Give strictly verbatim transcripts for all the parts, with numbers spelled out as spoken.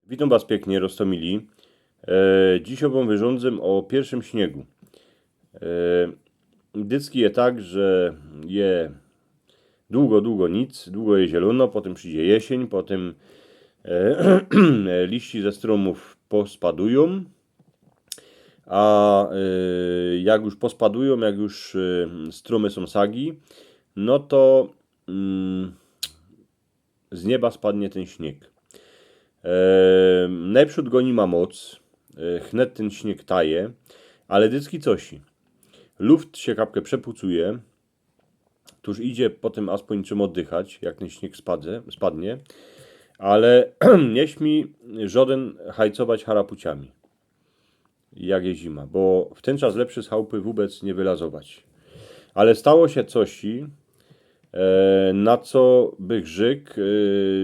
Witōm was piyknie, roztōmili. E, dzisiej wōm wyrządzym ô piyrszym śniegu. E, dycki je tak, że je dugo, dugo nic, dugo je zielōno, potym przidzie jesiyń, potym e, liści ze strōmōw pospadujōm, a e, jak już pospadujōm, jak już e, strōmy sōm sagi, no to mm, z nieba spadnie tyn śnieg. E, nojprzōd go ni ma moc, e, chnet tyn śnieg taje, ale dycki cosi. Luft sie kapkã przepucuje, tuż idzie potym aspōń czym ôddychać, jak tyn śnieg spadze, spadnie, ale niy śmi żodyn hajcować harapuciami, jak je zima, bo w tyn czas lepszy z chałpy wōbec niy wylazować. Ale stało sie cosi, e, na co bych rzekł, e,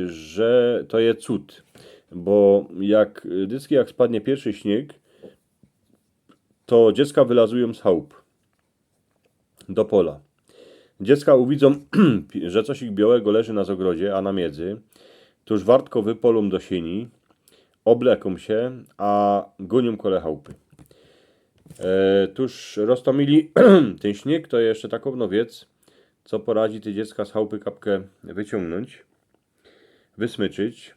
że to je cud, bo jak dycki, jak spadnie piyrszy śnieg, to dziecka wylazujōm z chałup do pola. Dziecka uwidzōm, że cosik biołego leży na zogrodzie, a na miedzy. Tuż wartko wypolōm do siyni, ôblekōm sie, a gōniōm kole chałpy. E, tuż roztōmili, tyn śnieg to jeszcze takowno wiec, co poradzi te dziecka z chałpy kapkã wyciōngnōńć, wysmyczyć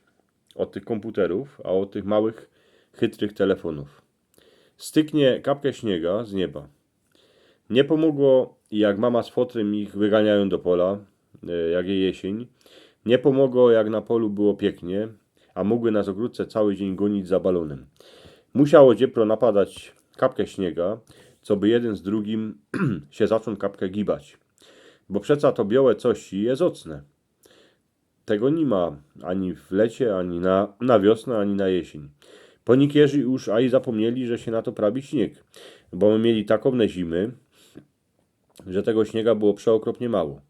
ôd tych kōmputerōw, a ôd tych małych, chytrych telefōnōw. Styknie kapkã śniega z nieba. Niy pōmogło, jak mama z fotrym ich wyganiajōm do pola, e, jak je jesiyń. Niy pōmogło, jak na polu było piyknie, a mōgły na zogrodce cały dziyń gōnić za balōnym. Musiało dziepro napadać kapkã śniega, coby jedyn z drugim sie zaczōn kapkã gibać. Bo przeca to biołe cosi je ôcne. Tego ni ma ani w lecie, ani na, na wiosnã, ani na jesiyń. Ponikierzy już aj zapōmnieli, że sie na to prawi śnieg, bo my mieli takowne zimy, że tego śniega było przeokropnie mało.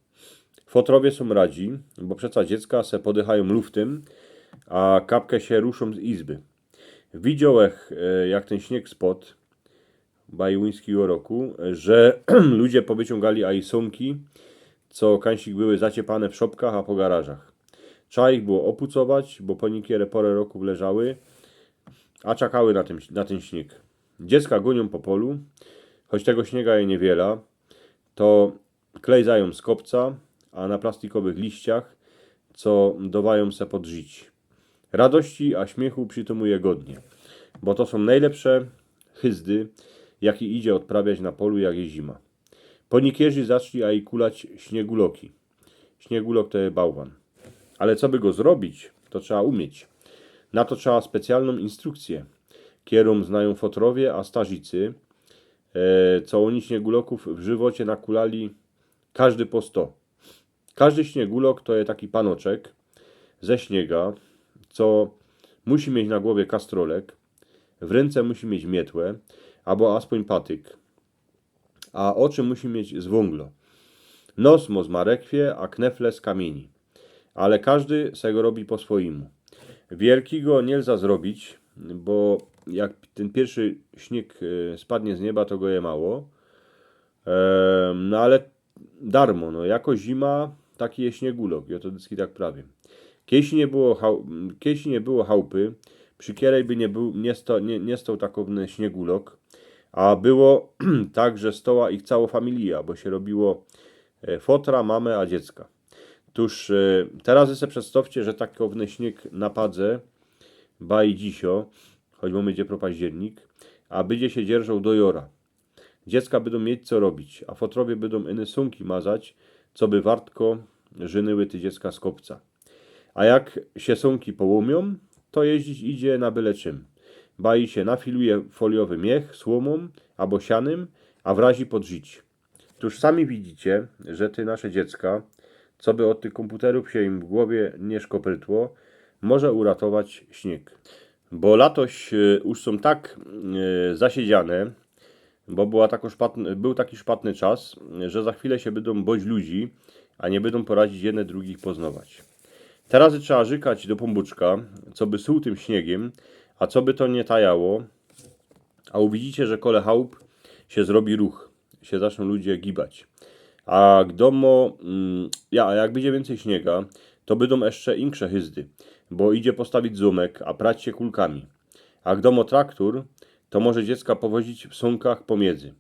Fotrowie sōm radzi, bo przeca dziecka se podychajōm luftym, a kapkã sie ruszōm z izby. Widziołech, e, jak tyn śnieg spod, bajuńskigo roku, że ludzie powyciōngali aj sōnki, co kańsik były zaciepane w szopkach, a po garażach. Trzeba ich było ôpucować, bo ponikierã porã roku leżały, a czekały na tyn, na tyn śnieg. Dziecka gōniōm po polu, choć tego śniega je niywiela, to klejzajōm z kopca, a na plastikowych liściach, co dowajōm se podrzić. Radości a śmiychu przitōmuje godnie, bo to sōm nojlepsze hyzdy, jake idzie ôdprawiać na polu, jak je zima. Ponikierzy zaczli aj kulać śnieguloki. Śniegulok to je bałwan. Ale coby go zrobić, to trzeba umieć. Na to trzeba specjalnōm instrukcyjõ, kerōm znajōm fotrowie a starzicy, e, co ôni śniegulokōw w żywocie nakulali kożdy po sto. Kożdy śniegulok to je taki panoczek ze śniega, co musi mieć na głowie kastrolek, w rynce musi mieć mietłã, abo aspōń patyk, a ôczy musi mieć z wōnglo. Nos mo z marekwie, a knefle z kamiyni. Ale kożdy se go robi po swojymu. Wielkigo niy lza zrobić, bo jak tyn piyrszy śnieg, e, spadnie z nieba, to go je mało. E, no ale darmo, no, jako zima, taki je śniegulok, jo to dycki tak prawiã. Kejsi niy było chał-, kejsi niy było chałpy, przi kerej by niy bōł, niy sto-, niy, niy stoł takowny śniegulok, a było tak, że stoła ich cało familija, bo sie robiło, e, fotra, mama, a dziecka. Tuż, e, teroz se przedstowcie, że takowny śnieg napadnie, baj dzisiej, choć mōmy dziepro październik, a bydzie sie dzierżoł do jora. Dziecka bydōm mieć co robić, a fotrowie bydōm iny sōnki mazać, coby wartko rzynyły te dziecka z kopca. A jak sie sōnki połōmiōm, to jeździć idzie na byle czym. Baji sie nafiluje foliowy miech słōmōm abo sianym, a wrazi podrzić. Tuż sami widzicie, że te nasze dziecka, coby ôd tych kōmputerōw sie im w głowie niy szkopyrtło, może uratować śnieg. Bo latoś, e, już sōm tak, e, zasiedziane, bo była tako szpatn-, bōł taki szpatny czas, że za chwilã sie bydōm boć ludzi, a niy bydōm poradzić jedne drugich poznować. Teroz trzeba rzykać do Pōnbōczka, coby suł tym śniegym, a coby to niy tajało, a uwidzicie, że kole chałup sie zrobi ruch, sie zaczną ludzie gibać. A gdōmo, mm, ja, a jak bydzie wiyncyj śniega, to bydōm jeszcze insze hyzdy, bo idzie postawić zōmek, a prać sie kulkami. A gdo mo traktor, to może dziecka powozić w sōnkach po miedzy.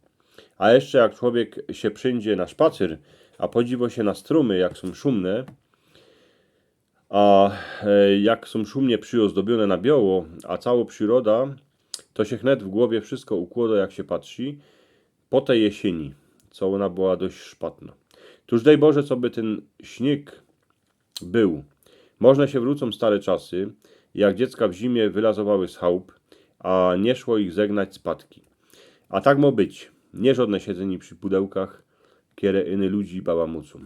A jeszcze jak człowiek sie przidzie na szpacer, a podziwo sie na strōmy, jak sōm szumne, a e, jak sōm szumnie przyozdobiyne na bioło, a cało prziroda, to sie wnet w głowie wszystko ukłodo, jak sie patrzi, po te jesieni, co ôna była dość szpatno. Tōż dej Boże, co by tyn śnieg bōł. Może sie wrōcōm stare czasy, jak dziecka w zimie wylazowały z chałup, a niy szło ich zegnać z patki. A tak mo być. Niy żodne siedzynio przi pudełkach, kere iny ludzi bałamōcōm.